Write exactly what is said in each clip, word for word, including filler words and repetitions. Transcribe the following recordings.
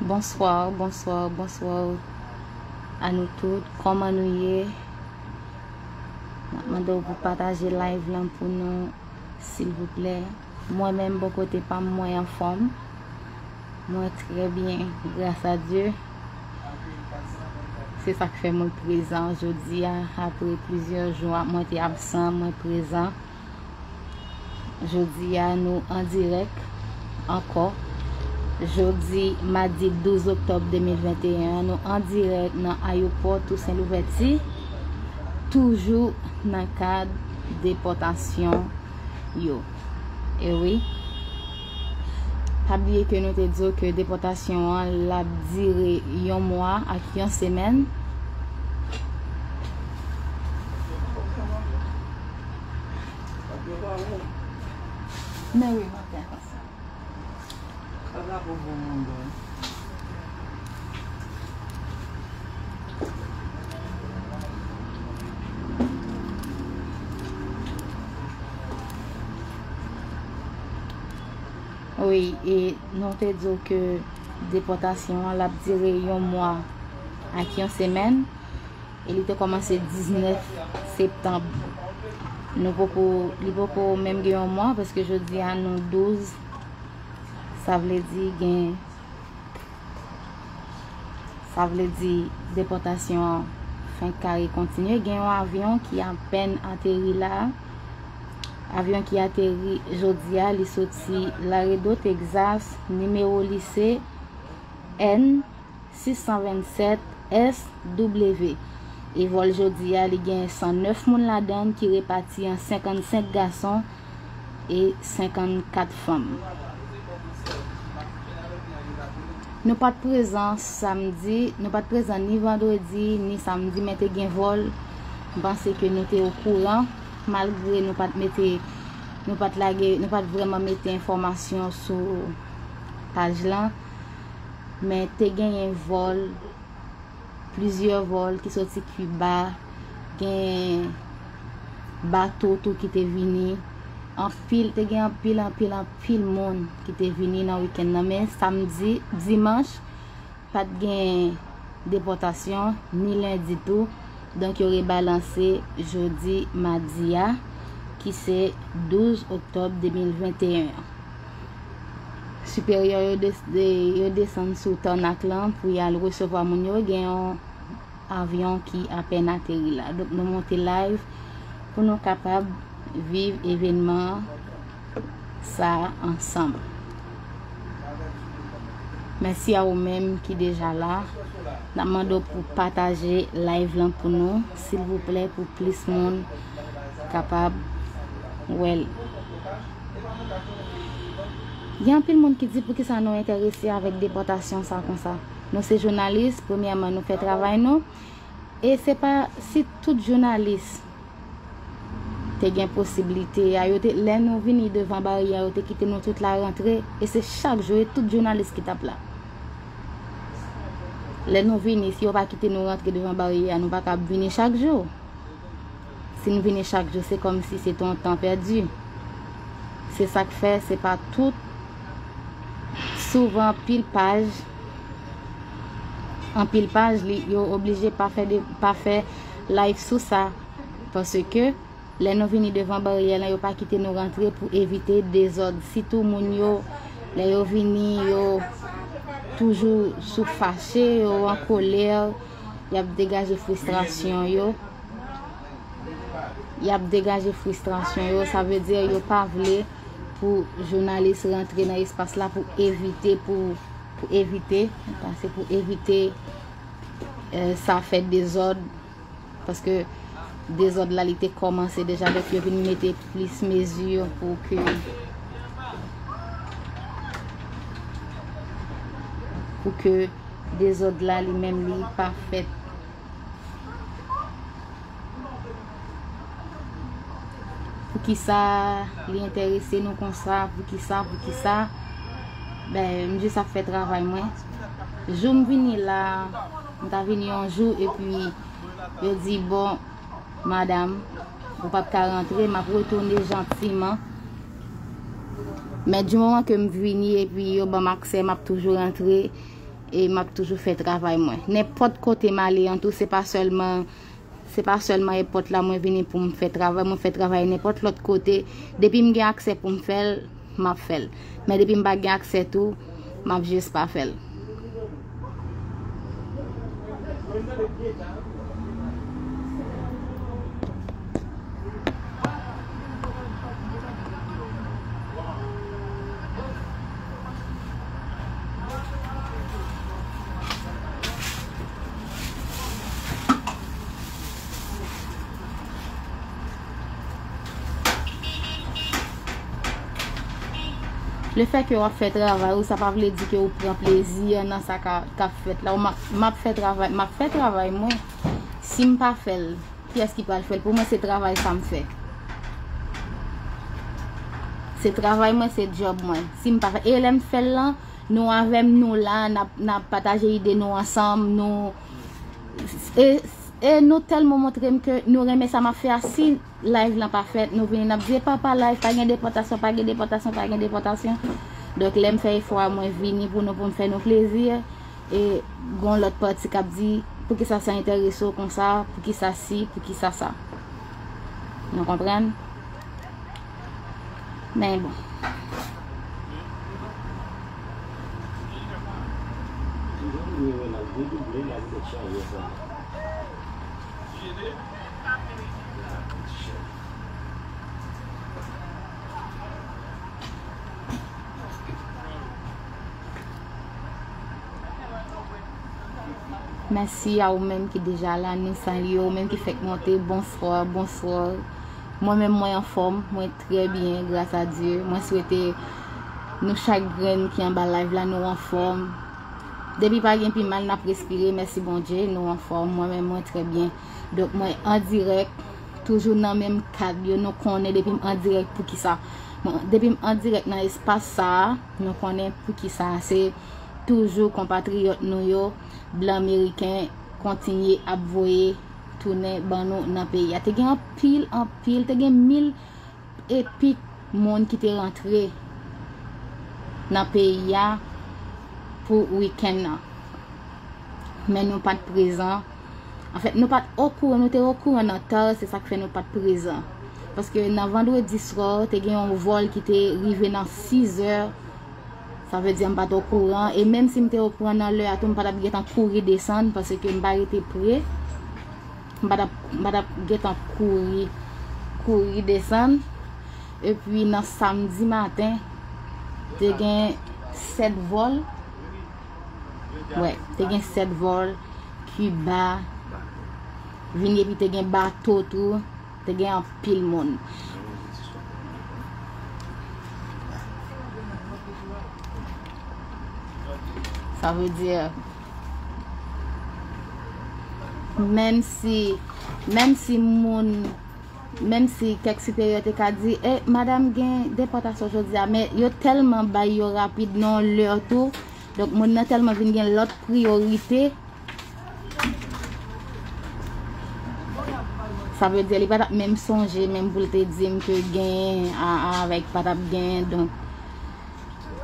Bonsoir, bonsoir, bonsoir à nous toutes. Kòman nou ye? N ap mande w pou pataje live lan pou nou, silvouplè. Mwen menm, bò kote pa m, mwen anfòm. Mwen trè byen, gras a Dye. Se sa k fè mwen prezan jodi a, apre plizyè jou, mwen te absan, mwen prezan. Jodi a, nou an dirèk ankò. Jodi, madi douz oktòb de mil venteyen an, nou an dirèk nan ayewopò Tousen Louvèti, toujou nan kad depòtasyon yo. E wi, pa bliye ke nou te di w ke depòtasyon an l ap dire yon mwa ak yon semèn. Men wi, maten konsa. Wi, e nou te di w ke depòtasyon an l ap dire yon mwa ak yon semèn. E li te kòmanse diznèf septanm. Nou poko, li poko menm gen yon mwa, paske jodi a nou douz. Sa vle di gen, sa vle di depòtasyon an fenk kare kontinye. Gen yon avyon ki apèn ateri la. Avyon ki ateri jodi a, li soti Laredo, Texas, nimewo li se N sis san vennsèt S W. E vòl jodi a, li gen san nèf moun ladan l ki repati an senkannsenk gason e senkannkat fanm. Nou pa t prezan samdi, nou pa t prezan ni vandredi, ni samdi, men te gen vòl. M panse ke nou te okouran, malgre nou pa t mete, nou pa t lage, nou pa t vrèman mete enfòmasyon sou paj lan. Men te genyen vòl, plizyè vòl ki soti Kiba, gen bato tou ki te vini. Anpil, te gen anpil, anpil, anpil moun ki te vini nan wikenn nan. Men samdi, dimanch, pa t gen depòtasyon, ni lendi tou. Donk, yo rebalanse jodi, madi a, ki se douz oktòb de mil venteyen an. Siperyè yo des-, de-, yo desann sou tònak lan pou y al resevwa moun yo. Gen yon avyon ki apèn ateri la. Donk, nou monte live pou nou kapab viv evènman sa a ansanm. Mèsi a ou menm ki deja la. N ap mande w pou pataje live lan pou nou, silvouplè, pou plis moun kapab wè l. Gen anpil moun ki di, "Poukisa nou enterese avèk depòtasyon sa konsa?" Nou se jounalis, premyèman, nou fè travay nou. E se pa si tout jounalis te gen posiblite a, yo te, lè nou vini devan baryè a, yo te kite nou tout la rantre, e se chak jou, e tout jounalis ki t ap la. Lè nou vini, si yo pa kite nou rantre devan baryè a, nou pa ka ap vini chak jou. Si n vini chak jou, se kòmsi se te yon tan pèdi. Se sa k fè, se pa tout. Souvan, anpil paj, anpil paj, li, yo oblije pa fè de, pa fè live sou sa. Paske, lè nou vini devan baryè lan, yo pa kite nou rantre pou evite dezòd. Sitou moun yo, lè yo vini, yo toujou sou fache, yo an kolè, y ap degaje fristrasyon yo. Y ap degaje fristrasyon yo, sa vle di yo pa vle pou jounalis rantre nan espas la pou evite, pou, pou evite, se pou evite, eh, sa fè dezòd, paske dezòd la li te kòmanse deja, donk yo vin mete plis mezi pou ke, pou ke dezòd la li menm li pa fèt. Poukisa li enterese nou konsa? Poukisa? Poukisa? Ben, m jis ap fè travay mwen. Jou m vini la, m ta vini yon jou, epi yo di, "Bon, madanm, Ou p ap ka rantre, m ap retounen jantiman. Men di moman ke m vini epi yo ban m aksè, m ap toujou rantre e m ap toujou fè travay mwen. Nenpòt kote m ale an tou, se pa sèlman, se pa sèlman èpòt la mwen vini pou m fè travay, mwen fè travay nenpòt lòt kote. Depi m gen aksè pou m fè l, m ap fè l. Men depi m pa gen aksè tou, m ap jis pa fè l. Lefètke w ap fè travay ou, sa pa vle di ke ou pran plezi nan sa ka, k ap fèt la. Ou m ap, m ap fè travay, m ap fè travay mwen. Si m pa fè l, kiyès ki pral fè l pou mwen? Se travay sa m fè. Se travay mwen, se djòb mwen. Si m pa fè, e lè m fè l lan, nou avè m, nou la, n ap, n ap pataje ide nou ansanm, nou, e, e nou tèlman montre m ke nou renmen sa m ap fè a. Si live lan pa fèt, nou vini n ap di, "Epa, pa live, pa gen depòtasyon, pa gen depòtasyon, pa gen depòtasyon." Donk, lè m fè efò a, mwen vini pou nou, pou m fè nou plezi. E gon lòt pati k ap di, "Poukisa sa enterese w konsa? Poukisa si? Poukisa sa?" Nou konprann? Men bon. Mèsi a ou menm ki deja la, nou salye ou menm ki fèk monte. Bonswa, bonswa. Mwen menm, mwen anfòm, mwen trè byen, gras a Dye. Mwen swete nou chak grenn ki anba live la, nou anfòm. Depi pa gen pi mal, n ap respire, mèsi Bondye, nou anfòm. Mwen menm, mwen trè byen. Donk, mwen an dirèk, toujou nan menm kad yo, nou konnen depi m an dirèk, poukisa? Mwen, depi m an dirèk nan espas sa a, nou konnen poukisa. Se toujou konpatriyòt nou yo, blan meriken, kontinye ap voye tounen ban nou nan peyi a. Te gen anpil, anpil, te gen mil epi moun ki te rantre nan peyi a pou wikenn nan. Men nou pa t prezan. Anfèt, nou pa t okouran, nou te okouran nan ta, se sa k fè nou pa t prezan. Paske nan vandredi swa, te gen yon vòl ki te rive nan sizè. Sa vle di m pa t okouran. E menm si m te okouran nan lè a tou, m pa t ap gentan kouri desann, paske m pa rete pre. M pa t ap, m pa t ap gentan kouri, kouri desann. Epi nan samdi maten, te gen sèt vòl. Wè, te gen sèt vòl Kiba vini, epi te gen bato tou, te gen anpil moun. Sa vle di, menm si, menm si moun, menm si kèk siperyè te ka di, "E, madanm gen depòtasyon jodi a," men yo tèlman bay yo rapid nan yon lè tou. Donk, moun nan tèlman vin gen lòt priyorite. Sa vle di, li pa t ap menm sonje, menm pou l te di m ke gen a, a, avèk pa t ap gen. Donk,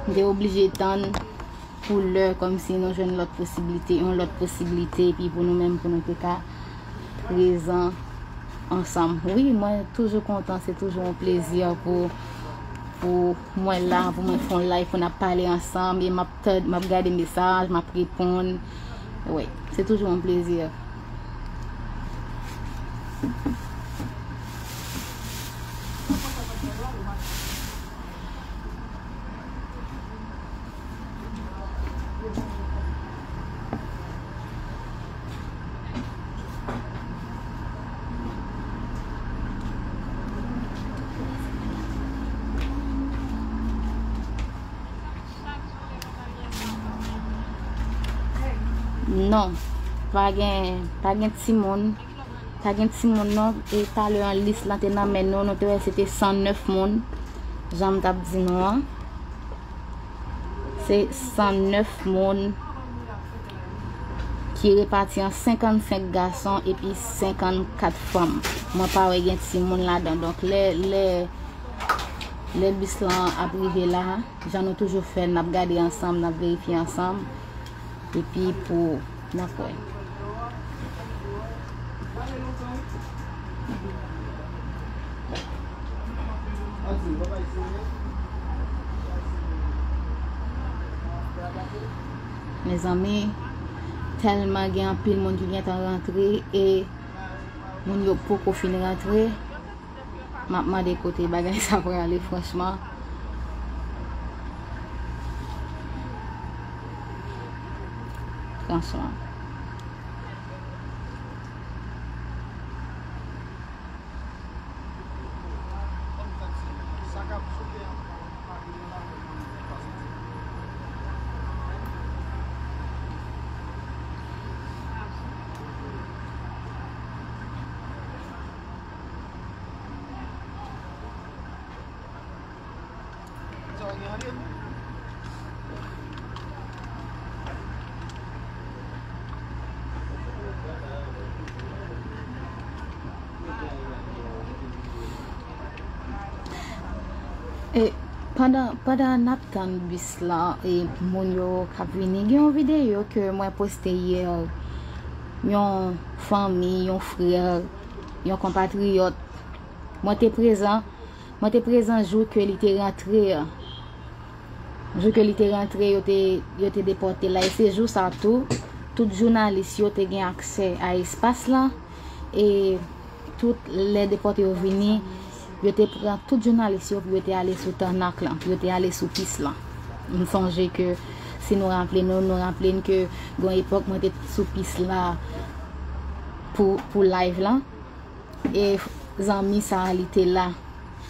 m te oblije tann pou lè, kòmsi nou jwenn lòt posiblite, yon lòt posiblite, epi pou nou menm, pou nou te ka prezan ansanm. Wi, mwen toujou kontan, se toujou yon plezi pou, pou mwen la, pou mwen fè yon live, pou n ap pale ansanm, e m ap tann, m ap gade mesaj, m ap reponn. Wi, se toujou yon plezi. Non, pa gen, pa gen timoun. Pa gen timoun non. E talè an lis lan te nan men nou, nou te wè se te san nèf moun. Jan m t ap di nou an. Se san nèf moun ki repati an senkannsenk gason epi senkannkat fanm. Mwen pa wè gen timoun ladan. Donk, lè, lè, lè bis lan ap rive la, jan nou toujou fè, n ap gade ansanm, n ap verifye ansanm. Epi pou n ap wè. Mezanmi, tèlman gen anpil moun ki gentan rantre e moun yo poko fin rantre. M ap mande kote bagay sa prale, franchman. Franchman. E pandan, pandan n ap tann bis lan, e moun yo k ap vini, gen yon videyo ke mwen poste yè. Yon fanmi, yon frè, yon konpatriyòt. Mwen te prezan, mwen te prezan jou ke li te rantre a. Jou ke li te rantre, yo te, yo te depòte l la. E se jou sa tou, tout jounalis yo te gen aksè a espas lan. E tout lè depòte yo vini, yo te pran tout jounalis yo pou yo te ale sou tènak lan, pou yo te ale sou pis lan. M sonje ke si nou raple nou, nou raple n ke gon epòk mwen te sou pis la pou, pou live lan. E zanmi sa a, li te la.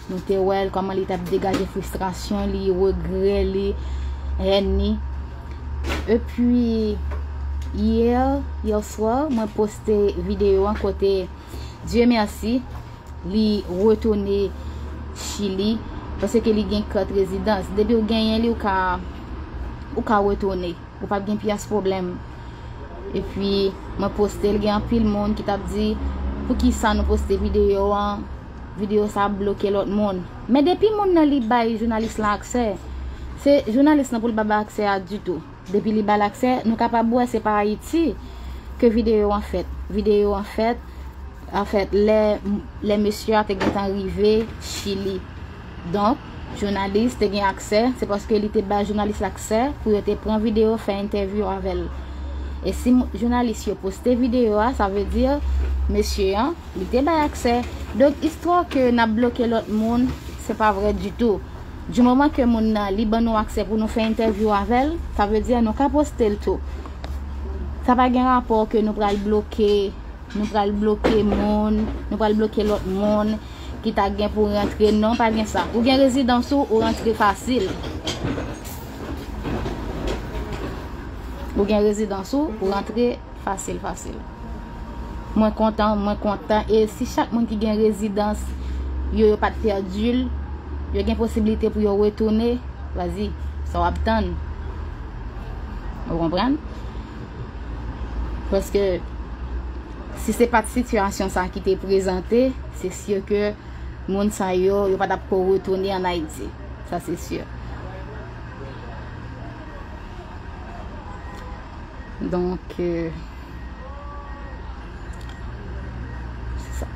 Nou te wè l kòman li t ap degaje fristrasyon li, regrè li, hèn li. Epi, yè, yè swa, mwen poste videyo an kote, Dye mèsi, li retounen Chili, paske li gen kat rezidans. Depi w genyen li, ou ka, ou ka retounen. Ou p ap gen pyès pwoblèm. Epi, mwen poste l, gen anpil moun ki t ap di, "Poukisa nou poste videyo an? Videyo sa ap bloke lòt moun." Men depi moun nan li bay jounalis la aksè, se jounalis nan pou l pa bay aksè a ditou. Depi li ba l aksè, nou kapab wè se pa Ayiti ke videyo an fèt. Videyo an fèt, anfèt, lè, lè mesye a te gentan rive Chili. Donk, jounalis te gen aksè, se paske li te ba jounalis la aksè pou yo te pran videyo, fè entèvyou avè l. E si m-, jounalis yo poste videyo a, sa vle di mesye an, li te bay aksè. Donk, istwa ke n ap bloke lòt moun, se pa vrè ditou. Di moman ke moun nan, li ban nou aksè pou nou fè entèvyou avè l, sa vle di nou ka poste l tou. Sa pa gen rapò ke nou pral bloke, nou pral bloke moun, nou pral bloke lòt moun ki ta gen pou rantre. Non, pa gen sa. Ou gen rezidans ou, ou rantre fasil. Ou gen rezidans ou, ou rantre fasil, fasil. Mwen kontan, mwen kontan. E si chak moun ki gen rezidans, yo, yo pa t pèdi l, yo gen posiblite pou yo retounen, vas-y, sa w ap tann. Ou konprann? Paske si se pa t sitiyasyon sa ki te prezante, se si ke moun sa yo, yo pa t ap ko retounen ann Ayiti. Sa se si. Donk, euh, se sa.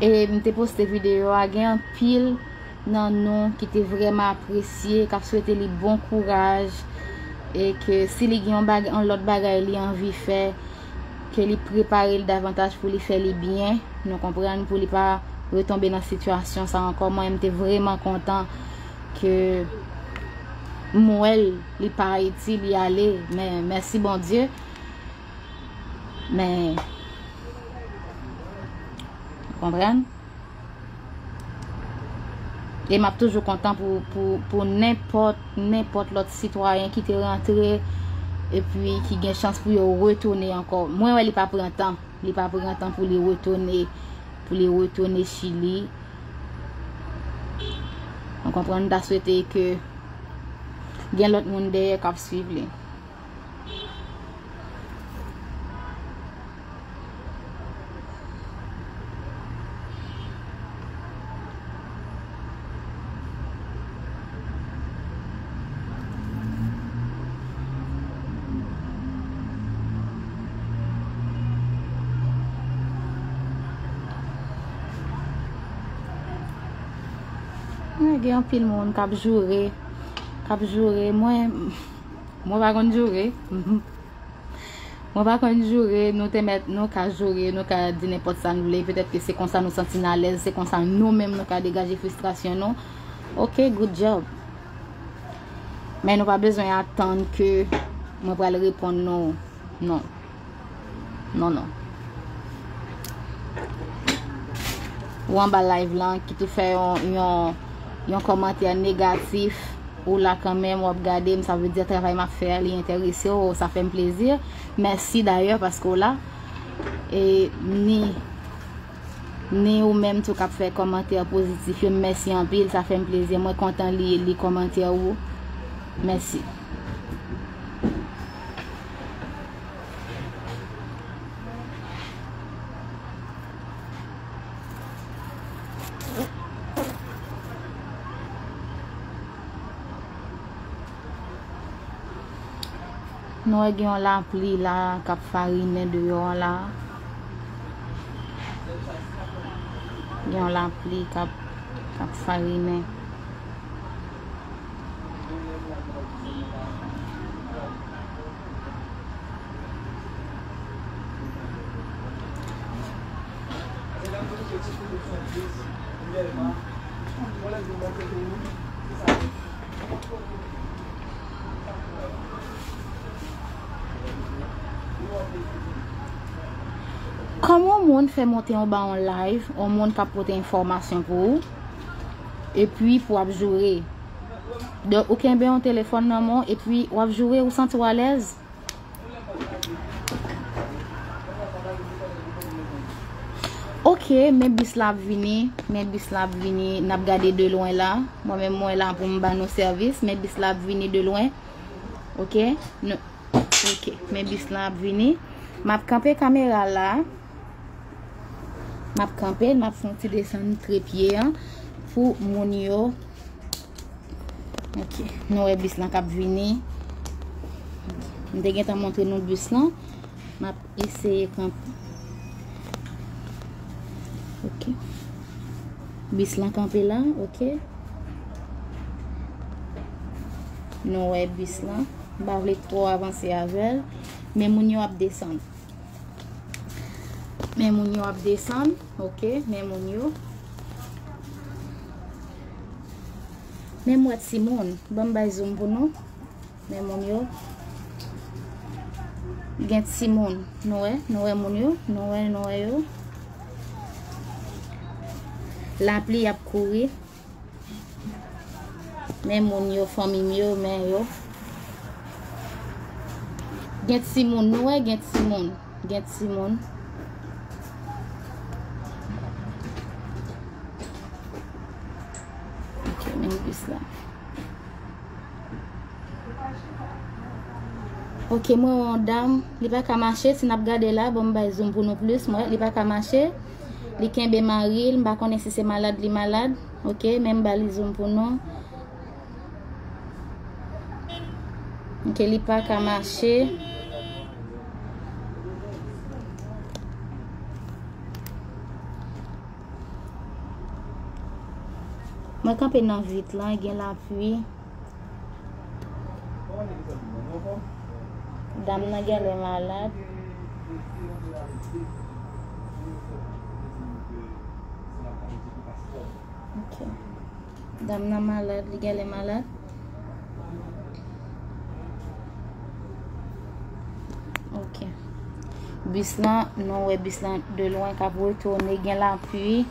E m te poste videyo a, gen anpil nan nou ki te vrèman apresye, k ap swete li bon kouraj, e ke si li gen yon bag-, yon lòt bagay li anvi fè, ke li prepare l davantaj pou li fè li byen, nou konprann, pou li pa retonbe nan sitiyasyon sa ankò. Mwen, m te vrèman kontan ke m wè l, li pa Ayiti, li ale, men mèsi Bondye. Men, ou konprann? E m ap toujou kontan pou, pou, pou nenpòt, nenpòt lòt sitwayen ki te rantre epi ki gen chans pou yo retounen ankò. Mwen wè li pa pran tan. Li pa pran tan pou li retounen. li retounen Chili. Ou konprann, m ta swete ke gen lòt moun dèyè k ap swiv li. Gen anpil moun k ap joure, k ap joure. Mwen, mwen pa konn joure. Mwen pa konn joure, nou te mèt, nou ka joure, nou ka di nenpòt sa nou vle, petèt ke se konsa nou santi n alèz, se konsa nou menm nou ka degaje fristrasyon nou. Ok, good job. Men nou pa bezwen atann ke mwen pral reponn nou. Non. Non, non. Ou anba live lan, kit ou fè yon, yon, yon kòmantè negatif, ou la kanmenm, w ap gade m, sa vle di travay m ap fè a, li enterese w, sa fè m plezi. Mèsi dayè paske w la. E ni, ni ou menm tou k ap fè kòmantè pozitif yo, mèsi anpil, sa fè m plezi. Mwen kontan li, li kòmantè ou. Mèsi. Nou wè gen yon lapli la k ap farinen deyò an la. Gen yon lapli k ap, k ap farinen. Kòman yon moun fè monte anba yon live, yon moun k ap pote enfòmasyon pou ou, epi pou w ap joure? Donk, ou kenbe yon telefòn nan men w, epi w ap joure, ou santi w alèz? Ok, men bis la ap vini, men bis la ap vini, n ap gade de lwen la. Mwen menm mwen la pou m ba nou sèvis, men bis la ap vini de lwen. Ok, nou, ok, men bis la ap vini. M ap kanpe kamera la. M ap kanpe l, m ap fè yon ti desann trepye an pou moun yo. Ok, nou wè bis lan k ap vini. M te gentan montre nou bis lan. M ap eseye kanpe. Ok. Bis lan kanpe la, ok. Nou wè bis lan. M pa vle twò avanse avè l. Men moun yo ap desann. Men moun yo ap desann, ok, men moun yo. Men m wè timoun, ban m bay zoom pou nou. Men moun yo. Gen timoun, nou wè, nou wè moun yo, nou wè, nou wè yo. Lapli ap kouri. Men moun yo, fanmi m yo, men yo. Gen timoun, nou wè, gen timoun. Gen timoun. Ok, men bis la. Ok, mwen wè yon dam, li pa ka mache, si n ap gade la, bon, m bay zoom pou nou plis, mwen, li pa ka mache, li kenbe mari l, m pa konnen si se malad li malad, ok, men m ba li zoom pou nou. Ok, li pa ka mache. Mwen kanpe nan vit lan, gen lapli. Dam nan genlè malad. Ok. Dam nan malad, li genlè malad. Ok. Bis lan, nou wè bis lan de lwen k ap retounen, gen lapli.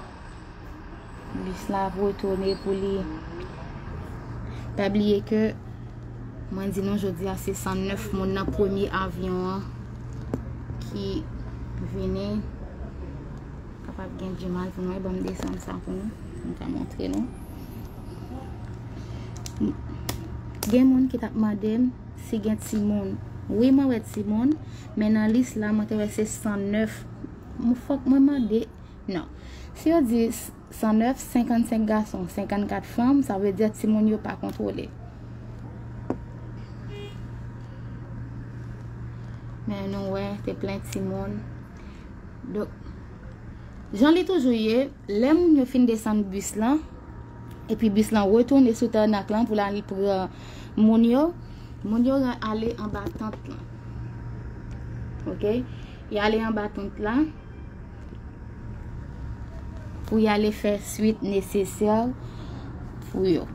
Bis la ap retounen pou li. Pa bliye ke mwen di nou jodi a se san nèf moun nan premye avyon an ki vini, k ap Ap gen djimaj pou mwen, ban m desann sa pou nou, pou m ka montre nou. Gen moun ki t ap mande m si gen timoun. Wi, mwen wè timoun, men nan lis la, mwen te wè se san nèf. M, fòk mwen mande, non. Si yo di s-, san nèf, senkannsenk gason, senkannkat fanm, sa vle di timoun yo pa kontwole. Men nou wè, te plen timoun. Donk, jan li toujou ye, lè moun yo fin desann bis lan, epi bis lan retounen sou tènak lan pou l al pran moun yo, moun yo ra-, ale anba tant lan. Oke? Y ale anba tant lan pou y ale fè swit nesesè pou yo.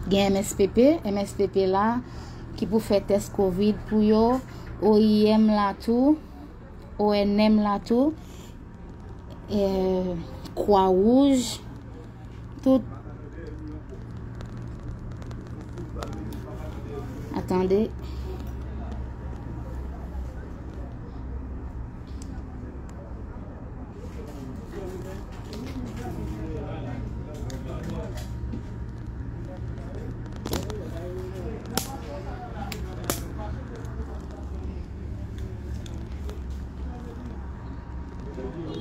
Gen M S P P, M S P P la ki pou fè tès kovid pou yo, O I M la tou, O N M la tou, eh, Kwa Wouj, tout. Atande.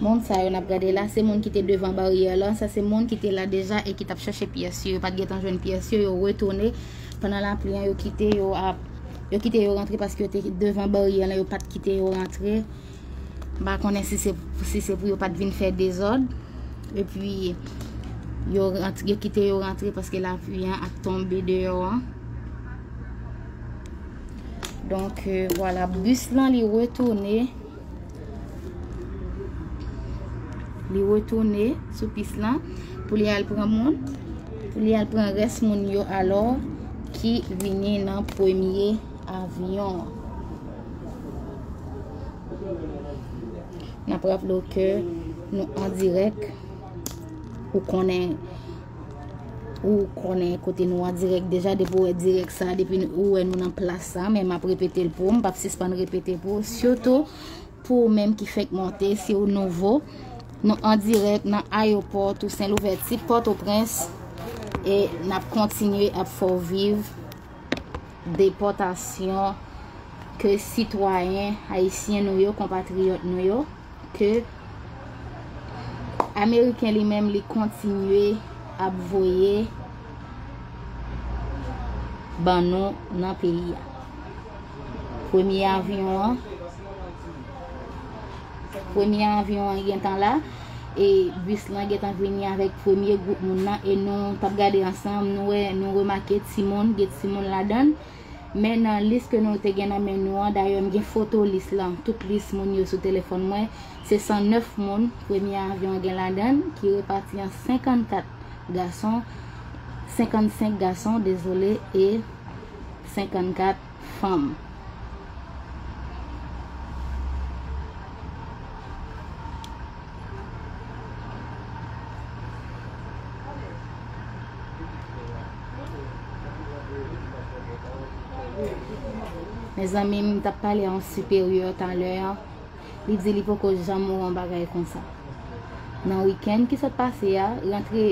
Moun sa yo n ap gade la, se moun ki te devan baryè la. Sa se moun ki te la deja e ki t ap chache pyès yo. Yo pa t gentan jwenn pyès yo, yo retounen. Pandan lapli an, yo kite yo ap, yo kite yo rantre paske yo te devan baryè la, yo pa t kite yo rantre. M pa konnen si se, si se pou yo pa t vin fè dezòd. Epi, yo rant-, yo kite yo rantre paske lapli an ap tonbe deyò an. Donk, euh, vwala, bis lan, li retounen. Li retounen sou pis lan pou li al pran moun, pou li al pran rès moun yo alò ki vini nan premye avyon an. N ap raple w ke nou an dirèk. Ou konnen, ou konnen kote nou an dirèk deja, depi w wè dirèk sa, depi ou wè nou nan plas sa, men m ap repete l pou ou, m p ap sispann repete pou ou, sitou pou ou menm ki fèk monte, si ou nouvo, nou an dirèk nan ayewopò Tousen Louvèti, Pòtoprens, e n ap kontinye ap fè w viv depòtasyon ke sitwayen ayisyen nou yo, konpatriyòt nou yo, ke Ameriken li menm li kontinye ap voye ban nou nan peyi a. Premye avyon an, premye avyon an gentan la, e bis lan gentan vini avèk premye gwoup moun nan, e nou t ap gade ansanm, nou wè, nou remake timoun, gen timoun ladan l. Men nan lis ke nou te gen nan men nou an, dayè m gen foto lis lan, tout lis moun yo sou telefòn mwen, se san nèf moun premye avyon an gen ladan l, ki repati an senkannkat gason, senkannsenk gason, dezole, e senkannkat fanm. Mezanmi, m t ap pale a yon siperyè talè a. Li di li poko janm wè yon bagay konsa. Nan wikenn ki sot pase a, rantre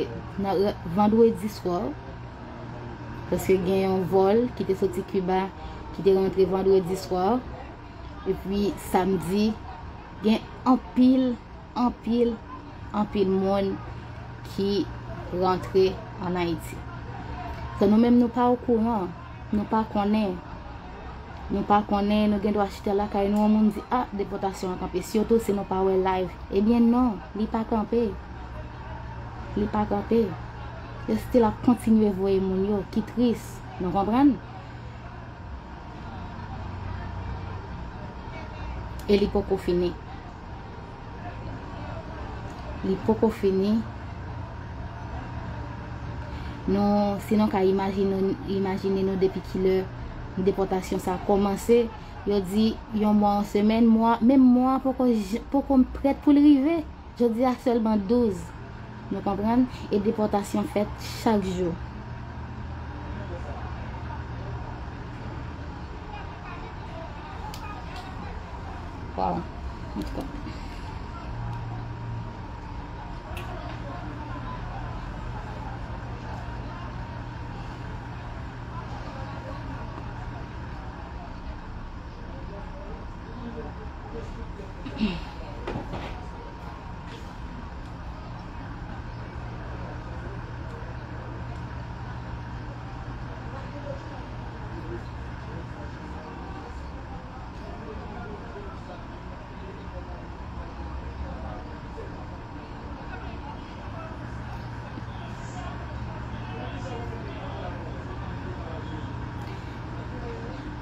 nan, ra-, vandredi swa, paske gen yon vòl ki te soti Kiba, ki te rantre vandredi swa, epi samdi, gen anpil, anpil, anpil moun ki rantre ann Ayiti. So, nou menm, nou pa okouran, nou pa konnen. Nou pa konnen, nou gen dwa chita lakay nou, yon moun di, "Ah, depòtasyon an kanpe," sitou si nou pa wè live. Ebyen non, li pa kanpe. Li pa kanpe. Yo still ap kontinye voye moun yo, ki tris. Nou konprann? E li poko fini. Li poko fini. Nou, si nou ka imajine, imajine nou depi kilè depòtasyon sa kòmanse, yo di yon mwa, yon semèn, mwa, menm mwa poko j-, poko prèt pou l rive. Jodi a sèlman douz. Nou konprann? E depòtasyon fèt chak jou. Waw. Antouka.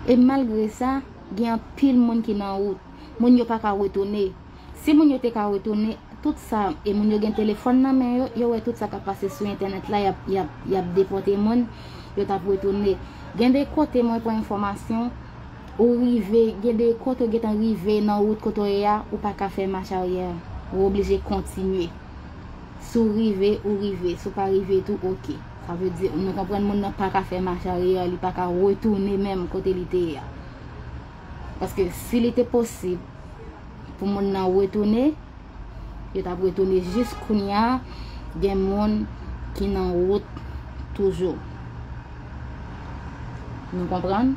E malgre sa, gen anpil moun ki nan wout. Moun yo pa ka retounen. Si moun yo te ka retounen, tout sa, e moun yo gen telefòn nan men yo, yo wè tout sa k ap pase sou entènèt la, y ap, y ap, y ap depòte moun, yo t ap retounen. Gen de kote mwen pran enfòmasyon, ou rive, gen de kote ou gentan rive nan wout kote w ye a, ou pa ka fè mach aryè. Ou oblije kontinye. Si w rive, ou rive. Si w pa rive tou, oke. Sa vle di, nou konprann moun nan pa ka fè mach aryè, li pa ka retounen menm kote li te ye a. Paske si li te posib pou moun nan retounen, yo t ap retounen jis kounye a, gen moun ki nan wout toujou. Nou konprann?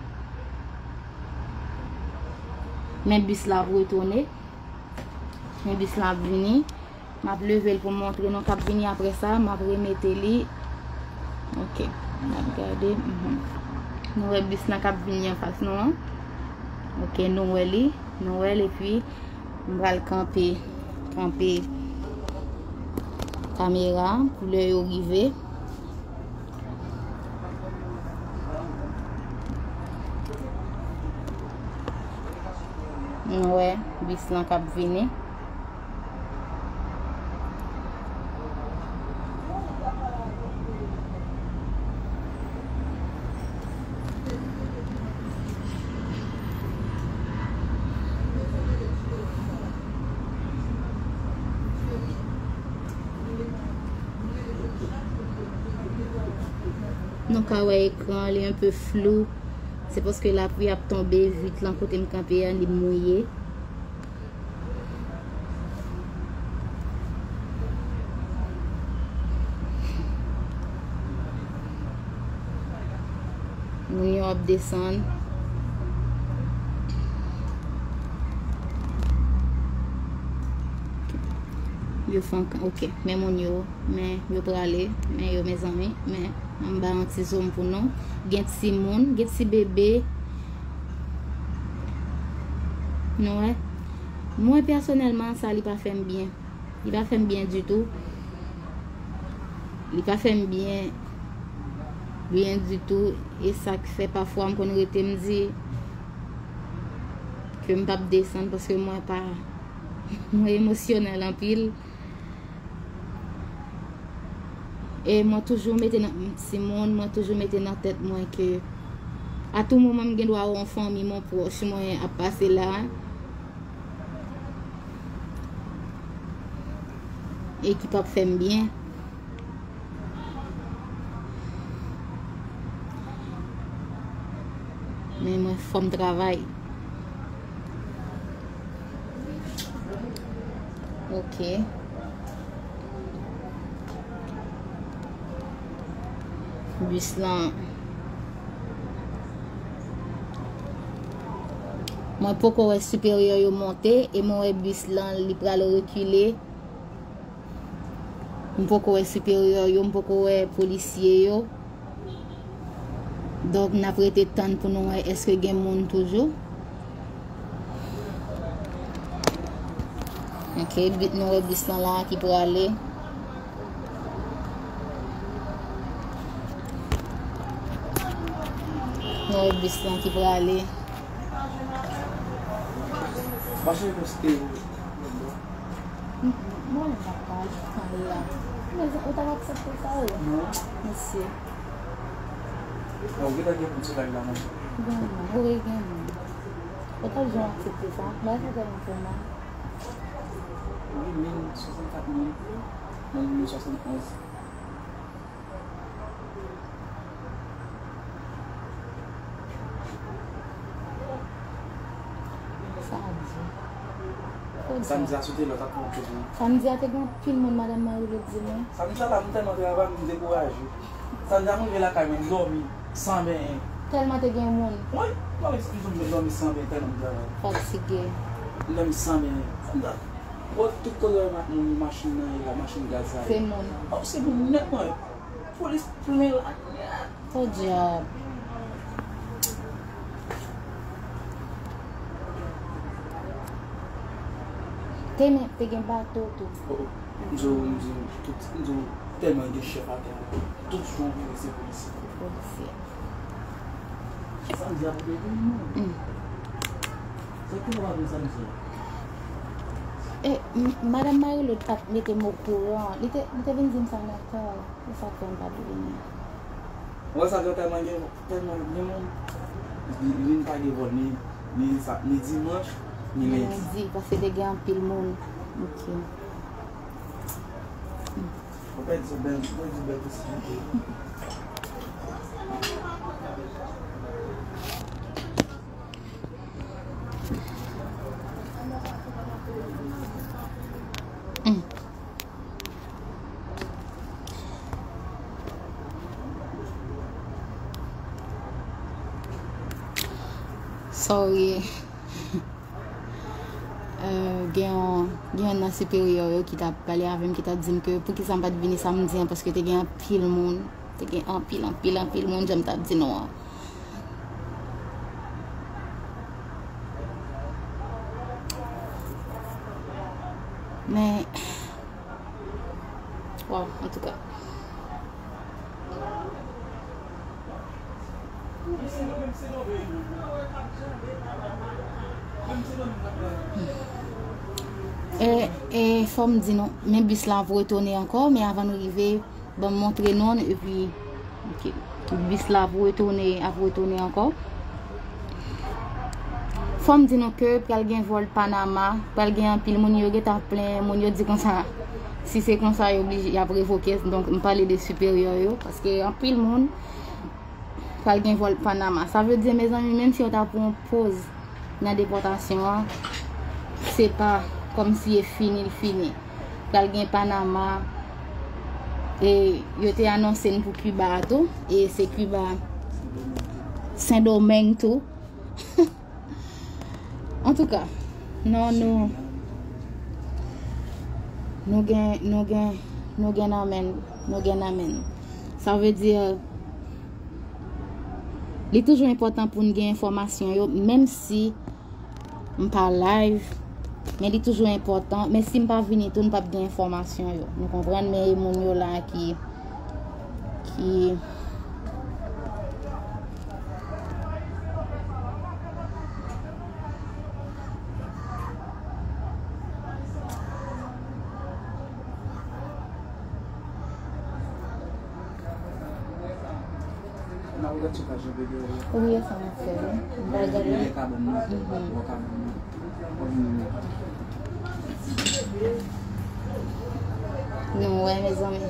Men bis la ap retounen. Men bis la ap vini. M ap leve l pou m montre nou k ap vini apre sa. M ap remete li. Ok. N ap gade. Mhm. Nou wè bis lan k ap vini anfas nou an. Ok, nou wè li. Nou wè l epi m pral kanpe, kanpe kamera pou lè yo rive. Nou wè bis lan k ap vini. Nou ka wè ekran an, li enpe flou. Se paske lapli ap tonbe, vit lan kote m kanpe a, li mouye. Moun yo ap desann. Yo fè yon, ok, men moun yo, men yo prale, men yo, mezanmi, men, ann ba yon ti zoom pou nou. Gen timoun, gen ti bebe. Nou wè? Mwen, pèsonèlman, sa, li pa fè m byen. Li pa fè m byen ditou. Li pa fè m byen, byen ditou. E sa k fè pafwa m konn rete m di ke m p ap desann paske mwen pa, mwen emosyonèl anpil. E mwen toujou mete nan, timoun, mwen toujou mete nan tèt mwen ke a tou moman m gen dwa wè yon fanmi mwen pwòch mwen ap pase la. E ki p ap fè m byen. Men mwen fò m travay. Ok. Bis lan. Mwen poko wè siperyè yo monte e mwen wè bis lan li pral rekile. M poko wè siperyè yo, m poko wè polisye yo. Donk, n ap rete tann pou nou wè èske gen moun toujou. Ok, bi-, nou wè bis lan la ki prale. Nou wè bis lan ki prale. Mache pou stay. Mwen pa pale la. Men ou t ap aksepte sa, wi? Non. Mesye. Bon, ou gentan gen moun sou kay la, non? Gen moun, wi, gen moun. Ou t ap janm aksepte sa? Bagay sa tèlman fè mal. Wi, mil swasannkat mil, nan mil swasannonz. Sa a di. Fò di. Samdi a sou tele, w t ap pran kote. Samdi a te gen anpil moun, madanm mwen rele di mwen. Samdi a la, m tèlman travay, m dekouraje. Samdi a, m rive lakay mwen, m dòmi san benyen. Tèlman te gen moun. Wi, m dòmi, m dòmi san benyen, tèlman m travay. Fatige. M dòmi san benyen. Samdi a, bon, tout kote w wè moun, machin nan ye la, machin gaz la ye. Se moun. Oh, se moun nèt, mwen. Polis plen la nèt. Podyab. Te men, te gen bato tou. Oh, oh. M di w, m di w, tout, m di w, tèlman gen chèf atè a. Tout jan w vire se polisye. Polisye. Samdi ap rive tou, non. Mm. Se ki lè w ap vin samdi a? E, m- madanm Marilou t ap mete m okouran. Li te, li te vin di m sa nan kay. Se sa k fè m pa t vini. Ou wè sa, tèlman gen, tèlman gen moun. Li, li pa gen vòl ni, ni sa, ni dimanch, ni lendi. Lendi, paske te gen anpil moun. Ok. Ou pèdi bèl, ou pèdi bèl posiblite. Mm. Sorry. Euh, gen yon, gen yon nan siperyè yo ki t ap pale avè m, ki t ap di m ke poukisa m pa t vini samdi an, paske te gen anpil moun, te gen anpil, anpil, anpil moun, jan m t ap di nou an. Men, waw, antouka. E, e, fò m di nou, men bis la ap retounen ankò, men avan nou rive, ban m montre nou l, epi, ok, bis la ap retounen, ap retounen ankò. Fò m di nou ke pral gen vòl Panama, pral gen anpil moun, yo gentan ap plenyen, moun yo di konsa, si se konsa, yo oblije, y ap revoke, donk, m pale de siperyè yo, paske anpil moun, pral gen vòl Panama. Sa vle di, mezanmi, menm si yo ta pran poz nan depòtasyon an, se pa kòmsi e fini l fini. Pral gen Panama, e yo te anonse n pou Kiba a tou, e se Kiba, Sendomeng tou. Antouka, non, nou, nou gen, nou gen, nou gen nan men, nou gen nan men. Sa vle di, li toujou enpòtan pou n gen enfòmasyon yo, menm si m pa live, men li toujou enpòtan. Men si m pa vini tou, n p ap gen enfòmasyon yo. Nou konprann, men e moun yo la ki, ki Wi, e sa m ap fè, wi. M pral gade. Mhm. Nou wè, mezanmi.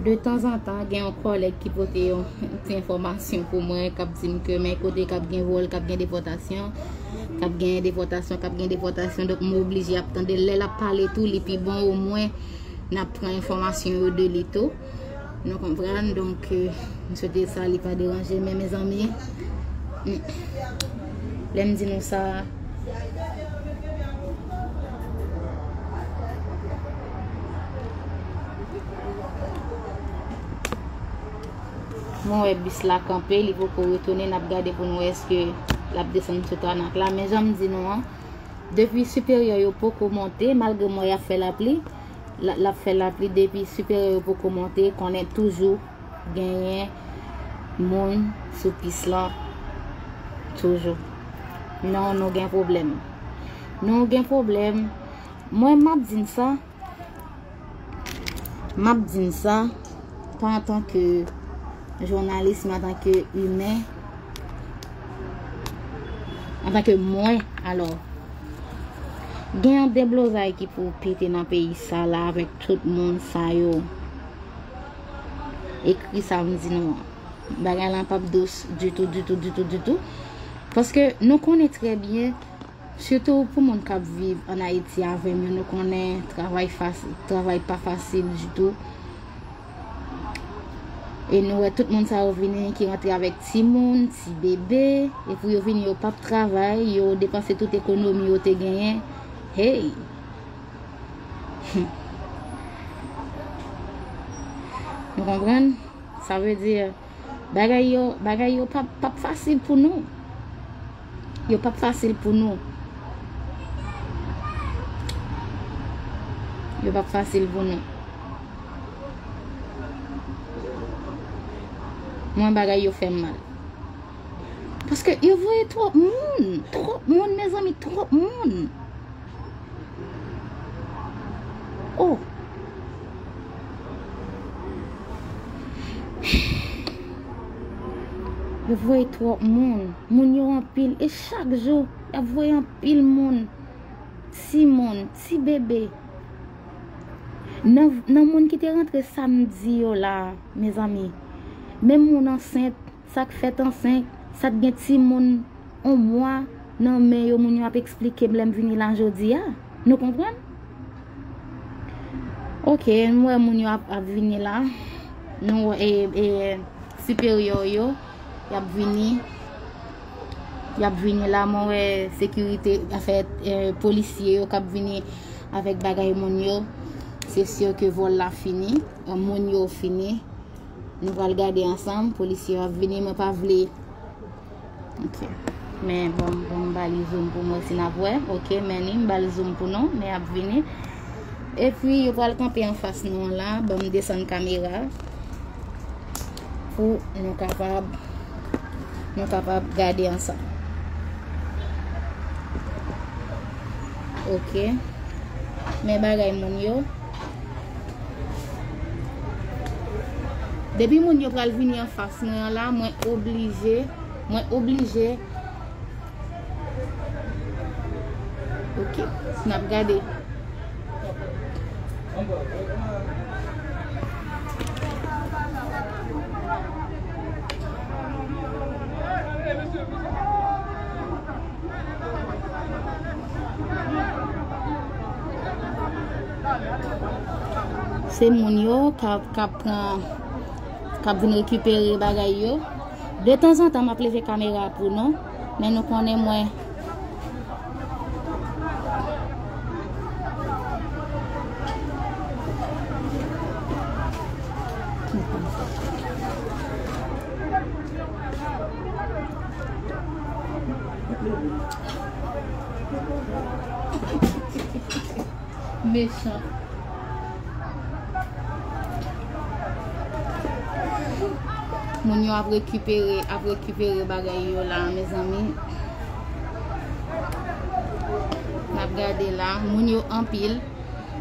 De tanzantan, gen yon kòlèg ki pote yon ti enfòmasyon pou mwen, k ap di m ke men kote k ap gen vòl, k ap gen depòtasyon, k ap gen depòtasyon, k ap gen depòtasyon. Donk, m oblije ap tande l. Lè l ap pale tou, li pi bon, omwen, n ap pran enfòmasyon yo de li tou. Nou konprann? Donk, euh, m swete sa li pa deranje, men mezanmi, mm, lè m di nou sa, mwen wè bis la kanpe, li poko retounen, n ap gade pou n wè èske l ap desann sou tànak la. Men jan m di nou an, depi siperyè yo poko monte, malgre m wè y ap fè lapli, l ap fè lapli, depi siperyè yo poko monte, konnen toujou genyen moun sou pis lan. Toujou. Non, nou gen pwoblèm. Nou gen pwoblèm. Mwen, m ap di n sa. M ap di n sa, pa antanke jounalis, men antanke imen, antanke mwen, alò. Gen yon deblozay ki pou pete nan peyi sa la avèk tout moun sa yo. Ekri sa m di nou an. Bagay lan p ap dous ditou, ditou, ditou, ditou. Paske nou konnen trè byen, sitou pou moun k ap viv ann Ayiti avè m yo, nou konnen travay fas-, travay pa fasil ditou. E nou wè tout moun sa yo vini ki rantre avèk timoun, ti bebe, e pou yo vini yo p ap travay, yo depanse tout ekonomi yo te genyen. Hey! Nou konprann? Sa vle di, bagay yo, bagay yo p ap, p ap fasil pou nou. Yo p ap fasil pou nou. Yo p ap fasil pou nou. Mwen, bagay yo fè m mal. Paske yo voye twòp moun. Twòp moun, mezanmi, twòp moun. Oh. Yo voye twòp moun. Moun yo anpil. E chak jou, y ap voye anpil moun. Timoun, ti bebe. Nan, nan moun ki te rantre samdi yo la, mezanmi. Menm moun ansent, sa k fèt ansent, sa k gen timoun yon mwa nan men yo, moun yo ap eksplike m lè m vini la jodi a. Nou konprann? Ok, m wè moun yo ap, ap vini la. Nou wè, e, e, siperyè yo, y ap vini. Y ap vini la, mwen wè sekirite, afè, e, polisye yo k ap vini avèk bagay moun yo. Se si ke vòl la fini, e, moun yo fini. Nou pral gade ansanm, polisye yo ap vini, mwen pa vle. Ok. Men bon, bon, m ba li zoom pou mwen si n ap wè. Ok, men li, m ba l zoom pou nou, men y ap vini. Epi, yo pral kanpe anfas nou an la, ban m desann kamera pou nou kapab, nou kapab gade ansanm. Ok. Men bagay moun yo. Depi moun yo pral vini anfas mwen an la, mwen oblije, mwen oblije. Ok, n ap gade. Se moun yo k ap, k ap pran, k ap vin rekipere bagay yo. Detanzantan, m ap leve kamera pou nou, men nou konnen mwen. Mechan. Moun yo ap rekipere, ap rekipere bagay yo la, mezanmi. N ap gade la, moun yo anpil.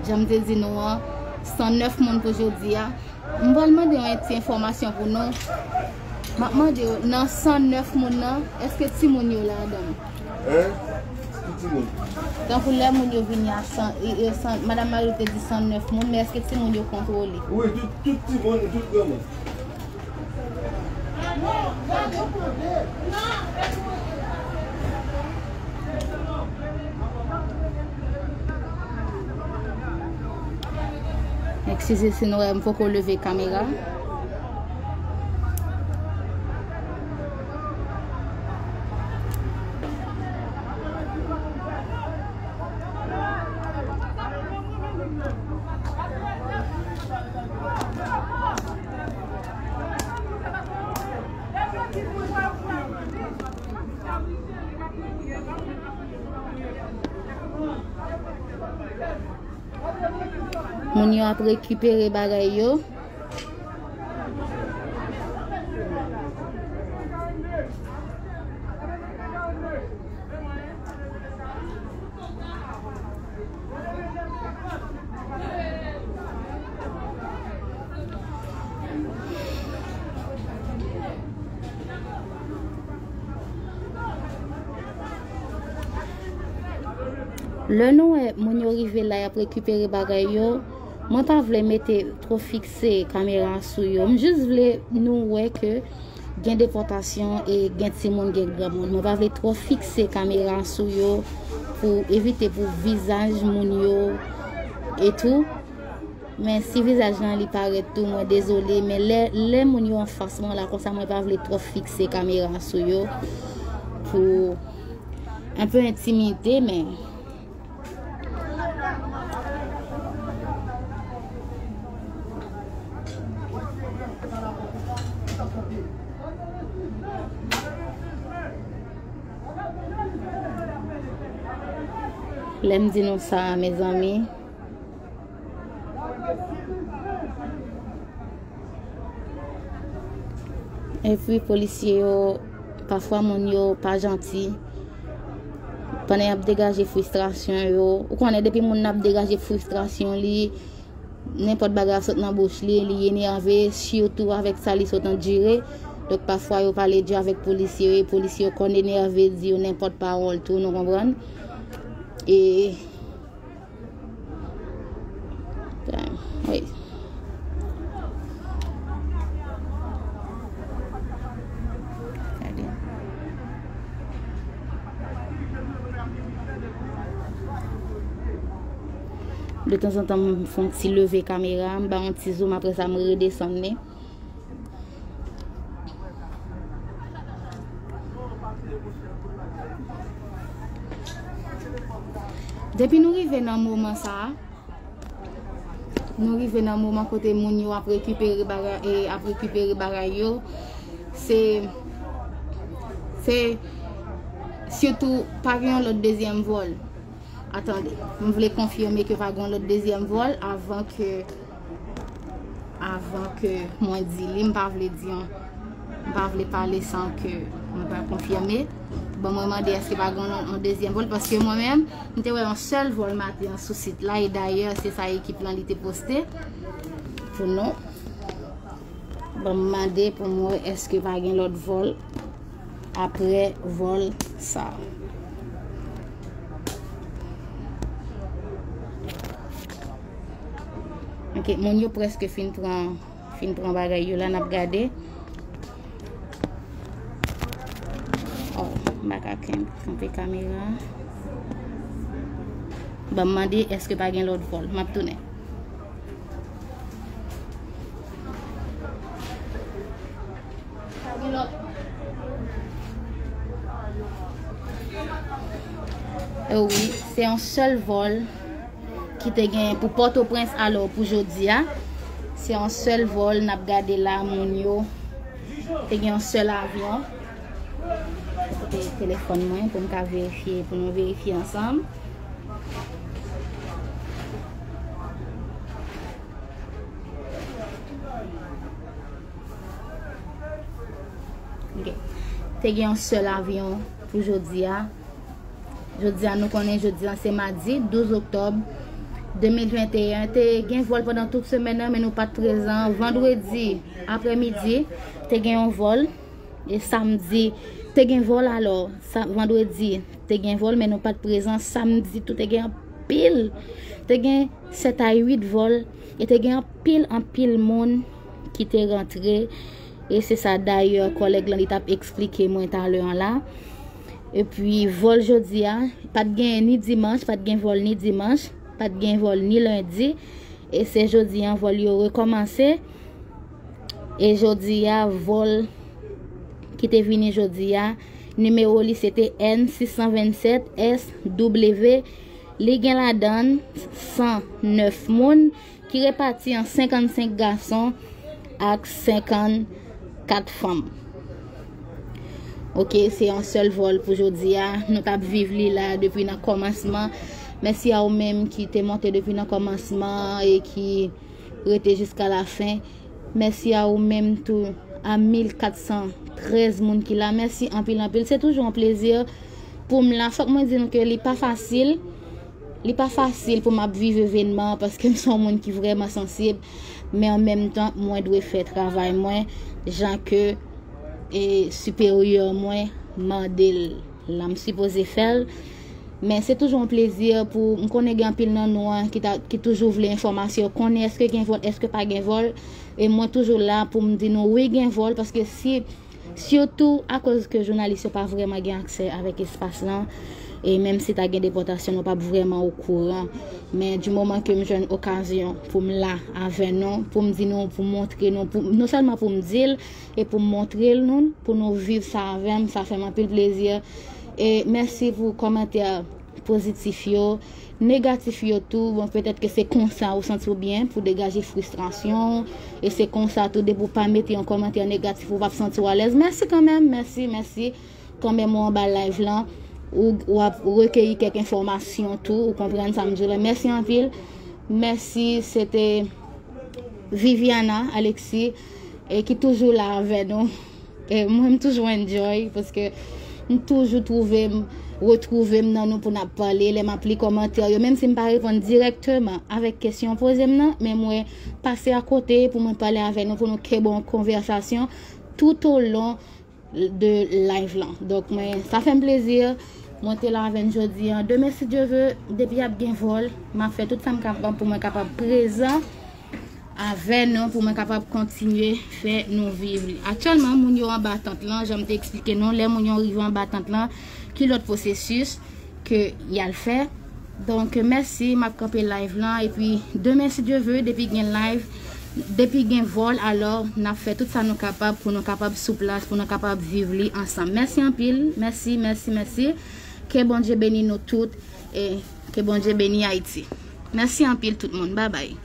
Jan m te di nou an, san nèf moun pou jodi a. M pral mande yon ti enfòmasyon pou nou. M ap mande w, nan san nèf moun nan, èske timoun yo ladan l? Hein? Ki timoun? Tankou lè moun yo vini a san, e, e, san, Madanm Marie te di san nèf moun, men èske timoun yo kontwole? Wi, tout, tout timoun, tout granmoun. Eskize si nou wè m poko leve kamera. Moun yo ap rekipere bagay yo. Lè nou wè moun yo rive la, y ap rekipere bagay yo, mwen pa vle mete twò fikse kamera sou yo. M jis vle nou wè ke gen depòtasyon e gen timoun, gen granmoun. Mwen pa vle twò fikse kamera sou yo pou evite pou vizaj moun yo e tou. Men si vizaj lan li parèt tou, mwen dezole. Men lè, lè moun yo anfas mwen la konsa, mwen pa vle twò fikse kamera sou yo pou enpe entimide, men Lè m di nou sa, mezanmi, Epi polisye yo, pafwa moun yo pa janti. Pandan y ap degaje fristrasyon yo, ou konnen depi moun nan ap degaje fristrasyon li, nenpòt bagay ap sot nan bouch li, li enève, sitou avèk sa li sot andire. Donk pafwa yo pale di avèk polisye yo, e polisye yo konn enève, di yo nenpòt pawòl tou, nou konprann? E Wi. Gade. De tanzantan, m fè yon ti leve kamera, m ba yon ti zoom, apre sa, m redesann li. Depi nou rive nan moman sa a, nou rive nan moman kote moun yo ap rekipere bagay, e, ap rekipere bagay yo. Se, se sitou pa gen yon lòt dezyèm vòl. Atande, m vle konfime ke pa gen yon lòt dezyèm vòl avan ke Avan ke mwen di li, m pa vle di yon, m pa vle pale san ke mwen pa konfime. Bon, mwen mande èske pa gen yon, yon dezyèm vòl, paske mwen menm, m te wè yon sèl vòl maten an sou sit la, e dayè, se sa ekip lan li te poste pou nou. Bon, m mande pou m wè èske pa gen lòt vòl apre vòl sa. Ok, moun yo prèske fin pran, fin pran bagay yo la, n ap gade. Oh, m pa ka ken-, kanpe kamera. Ban m mande èske pa gen lòt vòl. M ap tounen. E wi, se yon sèl vòl ki te gen pou Pòtoprens, alò, pou jodi a. Se yon sèl vòl n ap gade la, moun yo. Te gen yon sèl avyon. Kote telefòn mwen pou m ka verifye, pou nou verifye ansanm. Ok. Te gen yon sèl avyon pou jodi a. Jodi a, nou konnen jodi a se madi douz oktòb de mil venteyen. Te gen vòl pandan tout semèn nan, men nou pa t prezan. Vandredi aprèmidi, te gen yon vòl. E samdi, te gen vòl alò. Sa, vandredi, te gen vòl, men nou pa t prezan. Samdi tou, te gen anpil. Te gen sèt a uit vòl. E te gen anpil, anpil moun ki te rantre. E se sa dayè kòlèg lan li t ap eksplike mwen talè an la. Epi vòl jodi a, pa t gen ni dimanch, pa t gen vòl ni dimanch, pa t gen vòl ni lendi. E se jodi a vòl yo rekòmanse. E jodi a, vòl ki te vini jodi a, nimewo li se te N sis san vennsèt S W. Li gen ladan l san nèf moun ki repati an senkannsenk gason ak senkannkat fanm. Ok, se yon sèl vòl pou jodi a. Nou t ap viv li la depi nan kòmansman. Mèsi a ou menm ki te monte depi nan kòmansman e ki rete jiska lafen. Mèsi a ou menm tou, a mil kat san trèz moun ki la. Mèsi anpil, anpil. Se toujou yon plezi pou m la. Fòk mwen di nou ke li pa fasil. Li pa fasil pou m ap viv evènman an paske m se yon moun ki vrèman sansib. Men an menm tan, mwen dwe fè travay mwen jan ke, e, siperyè mwen mande l la. M sipoze fè l. Men se toujou yon plezi pou, m konnen gen anpil nan nou an ki ta, ki toujou vle enfòmasyon, konnen èske gen vòl, èske pa gen vòl. E mwen toujou la pou m di nou wi, gen vòl, paske si, sitou akoz ke jounalis yo pa vrèman gen aksè avèk espas lan, e menm si ta gen depòtasyon, nou p ap vrèman okouran. Men di moman ke m jwenn okazyon pou m la avè nou, pou m di nou, pou m montre nou, pou, non sèlman pou m di l, e pou m montre l nou, pou nou viv sa avè m, sa fè m anpil plezi. E mèsi pou kòmantè pozitif yo, negatif yo tou. Bon, petèt ke se konsa ou santi w byen pou degaje fristrasyon w, e se konsa tou, depi w pa mete yon kòmantè negatif, ou p ap santi w alèz. Mèsi kanmenm, mèsi, mèsi. Kanmenm ou anba live lan, ou, ou ap rekeyi kèk enfòmasyon tou, ou konprann sa m di w la. Mèsi anpil. Mèsi, se te Viviana Alexis, e ki toujou la avè nou. E mwen, m toujou enjoy, paske m toujou twouve m, retwouve m nan nou pou n ap pale, lè m ap li kòmantè yo, menm si m pa reponn dirèkteman avèk kesyon w poze m nan, men mwen pase akote pou mwen pale avè nou, pou nou kenbe yon konvèsasyon tout au long de live lan. Donk, mwen, sa fè m plezi. Mwen te la avè n jodi an. Demen, si Dye ve, depi ap gen vòl, m ap fè tout sa m kapab pou mwen kapab prezan avè nou, pou mwen kapab kontinye fè nou viv li. Aktyèlman, moun yo anba tant lan, jan m te eksplike nou, lè moun yo rive anba tant lan, ki lòt pwosesis ke y al fè. Donk, mèsi, m ap kanpe live lan, epi demen, si Dye ve, depi gen live, depi gen vòl, alò, n ap fè tout sa nou kapab pou nou kapab sou plas, pou nou kapab viv li ansanm. Mèsi anpil, mèsi, mèsi, mèsi. Ke Bondye beni nou tout, e ke Bondye beni Ayiti. Mèsi anpil tout moun, babay.